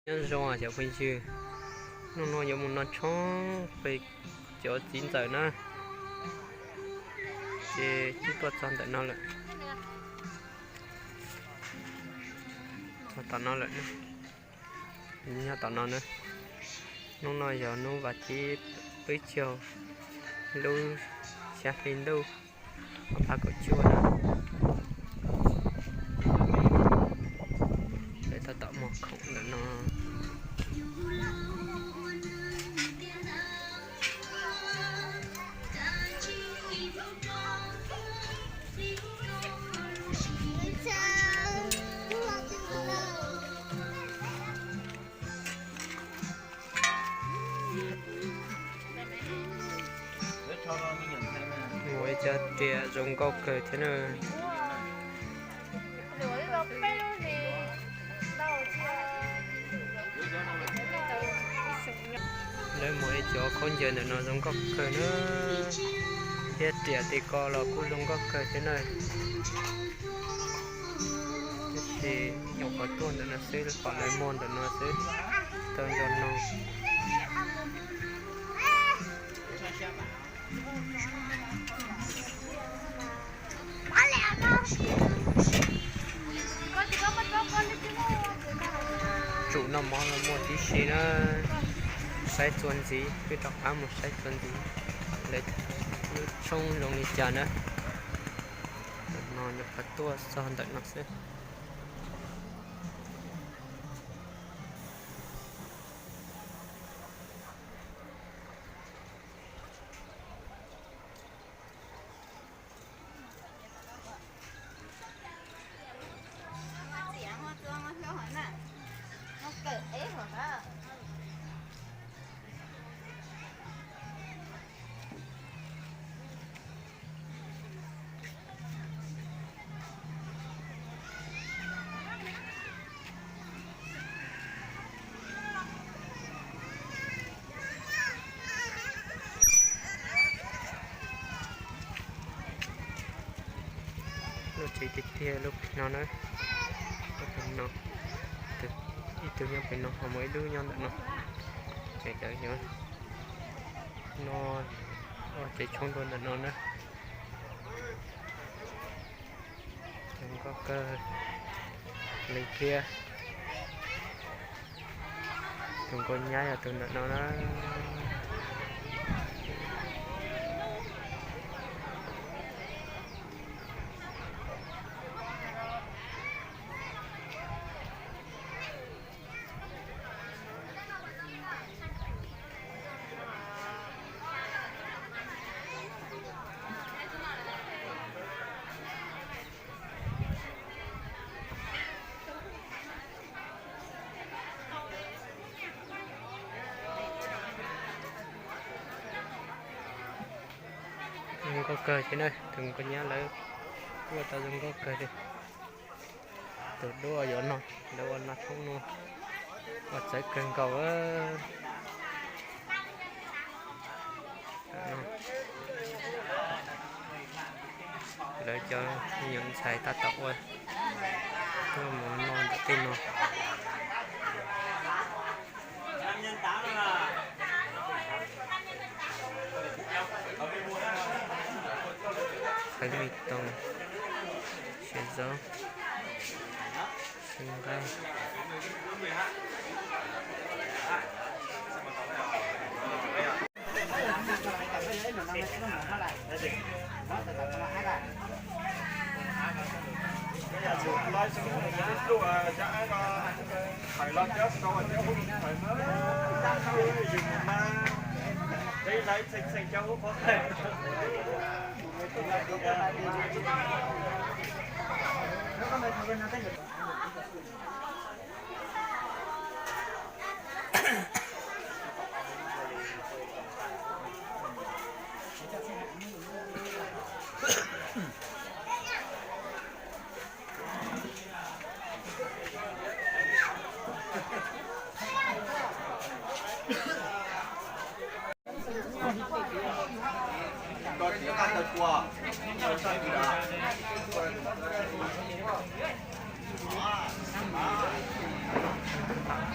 Nyob zoo cov phooj ywg, hnub no yuav mus noj tshoob pem cov txiv ntxawm na, ces twb tuaj txog ntawm no lawm, txog tom no lawm, nyob tom no na. Hnub no yog hnub vas thib peb caug lub xya hli ntuj ob phav kaum cuaj na. Lawv tab tom muag khoom ntawm no. Muaj ib co riam zoo nkauj kawg thiab na. Lawv muaj ib co khaub ncaws ntawm no zoo nkauj kawg na, thiab riam tim ko los kuj zoo nkauj kawg thiab na. Tiam sis nyuam qhuav tuaj ntawm no xwb, qhov lawv muag ntawm no xwb, tau nco no. Tsum noj mov los muaj tib si na, saib txuas ntxiv, peb rov qab mus saib txuas ntxiv lawv lub tshoob zoo li cas na. Ntawm no nyuam qhuav tuaj txog ntawm no xwb. Lub tsev tiag tiag lub pem no na, lub pem no, ib tug nyob pem no ho muaj ib lub nyob ntawm no. Ces lawv yuav noj tsev tshoob dua ntawm no na. Tus nkauj kawg li thiab. Tus nkauj nyab yog tus ntawm no na. Zoo nkauj kawg thiab na, tus nkauj nyab lawv kuj ua tau zoo nkauj kawg li. Tus duab yuav noj, lawv ua noj tshoob no, ua txawv kawg nkaus. Lawv cov me nyuam ntxhais tab tom ua tuaj mus noj ntawm tej no. Qhwv me toog, siav zaub, xeev nqaij.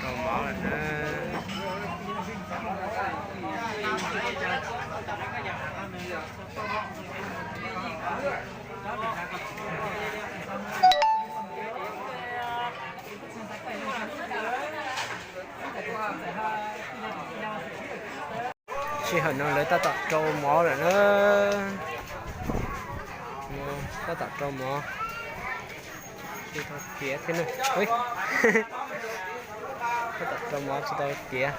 Rau mov lawm na. Sij hawm no lawv tab tom rau mov lawm na. Tab tom rau mov. Tsis tau tiav thiab na. Tab tom rau mov tsis tau tiav.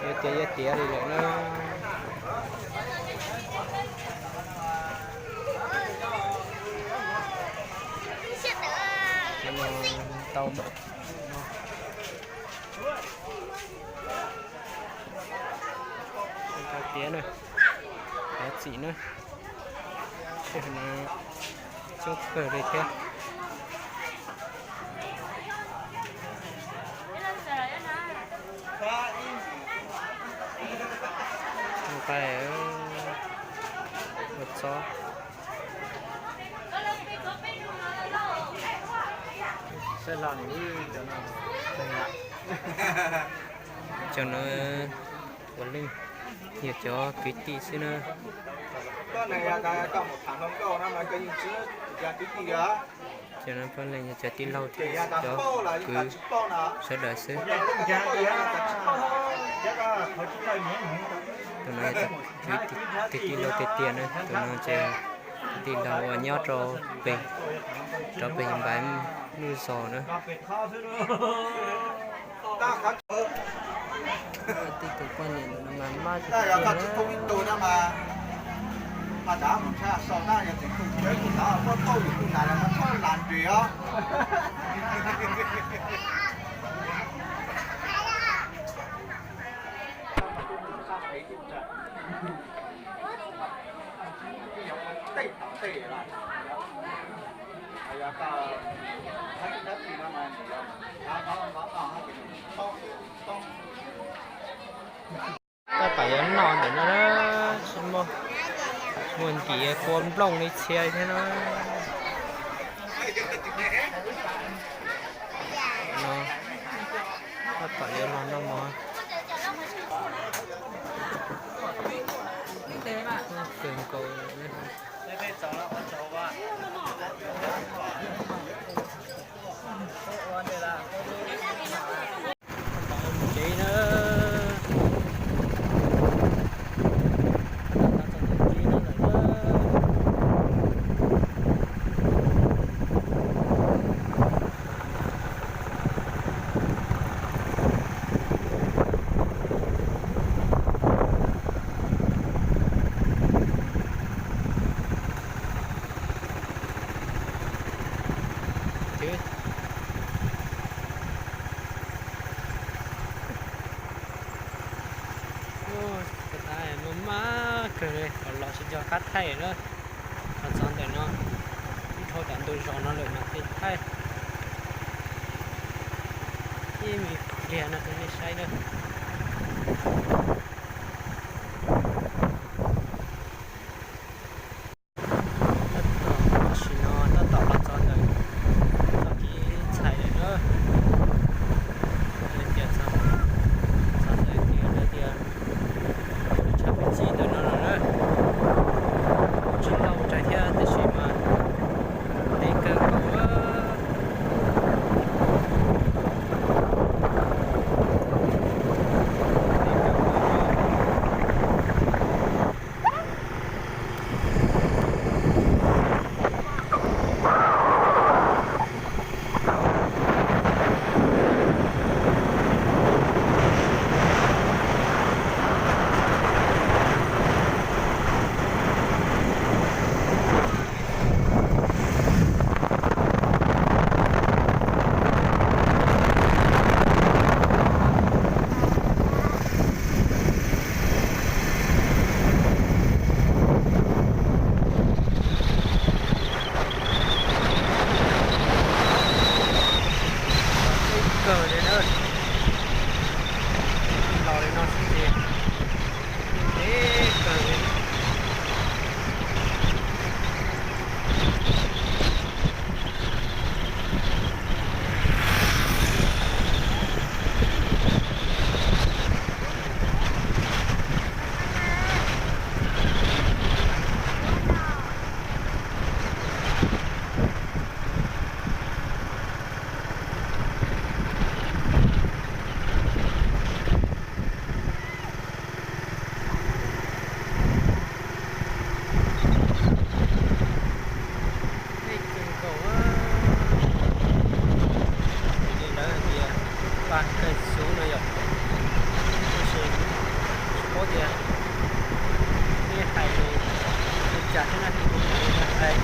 Yuav tiav yuav tiav li lawm na. Tau tiav na, tiav txim na. Sij hawm no coob kawg li thiab. Nqaij, ua txob. Cov no puav leej yog cov kwv tij xwb na. Cov no puav leej yog cov tij laug, cov kwv sawv daws xwb. Tus no yog cov kwv tij laug tiag tiag na, tus no ces tij laug uas nyob rau pem, rau pem Npaiv Nuj Zos na. Tij tus poj niam ntawm no mas maj tiag tiag na. Tab tom yuav noj ntawm no na, tsis muaj, muaj ntim kua nplooj li txhia thiab na. No, tab tom yuav los noj mov. Kawg nkaus. Mus tsev na. Tab tab maj maj kawg li, los los tsis nco qab thaij na. Los txog ntawm no, ib dhau tom ntug zos no lawm mas thiaj thaij. Ib me pliag no rau nej saib na. Tab tom, tam sim no tab tom los txog ntawm txoj kev txhais lawm na. Tias txog, txog ntawm tias lawv tias tshaj peb txij ntawm no lawm na. Kuj tsis tau ua tsaig thiab tiam sis mas deb kawg nkaus. cas thiab na, tus hais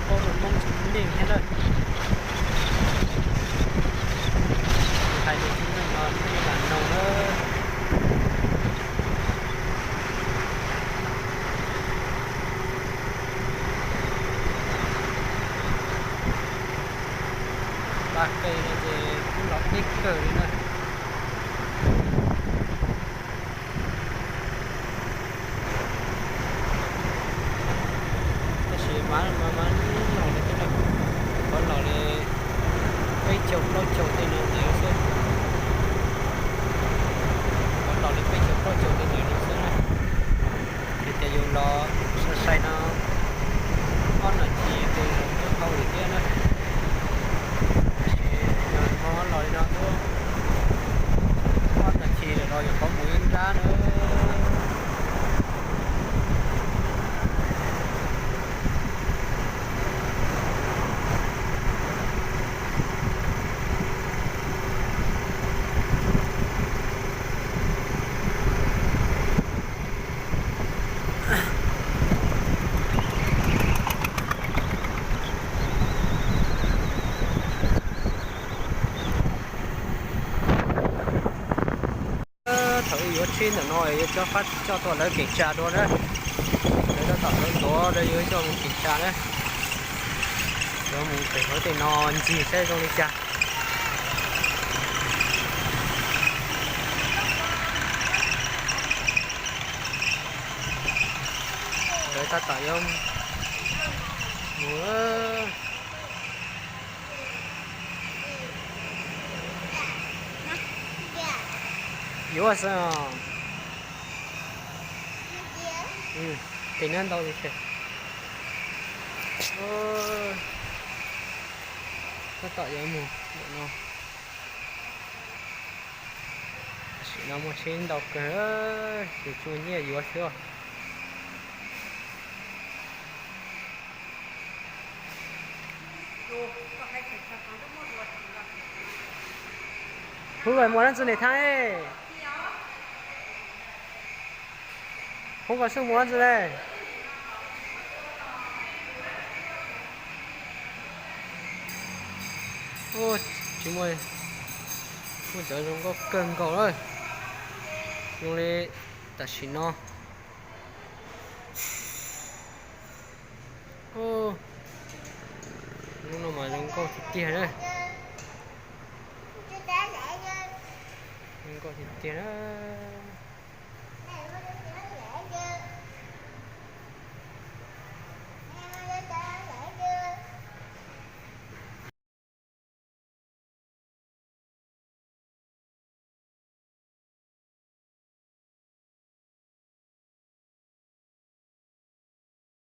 paub lus Hmoob tsis meej thiab na. Tus hais lus tsis meej no nej lam noog na. Pab qe no ces kuj los deb kawg li na. Tab sis mas mas mas laus li, qhov laus li peb caug plaub caug tej no ntawd xwb. Qhov laus li peb caug plaub caug tej ntawd no xwb na. Ces tias yus los sai sai no ob nas this ces los twb tau lawm thiab na. Tab sis yog hmo los li no twb ob nas this lawm los yuav qhov mus ib nrab na. Thaum wb yuav tsheb ntawm no yuav coj fab tsis coj tuaj lawv kev tsa dua na. Lawv tab tom ntxuav ntxuav lawv yuav coj mus kev tsa na. Yuav mus pem hauv tej no ncig saib zoo li cas. Lawv tab tom yuav mus. Yuav xwb os. Tes nab ntau li ces. Tab tom yuav mus ntawm no. Tam sim no muaj tsheb ntau kawg, ces tsuas nyiaj yuav xwb. Hub, mus dab tsi ne Thaib? Hub, koj xub mus dab tsi ne? Tsis muaj, muaj cov zoo nkauj kawg nkaus lawm. Zoo li tam sim no. Lub no mas zoo nkauj tiag tiag na. Zoo nkauj tiag tiag na.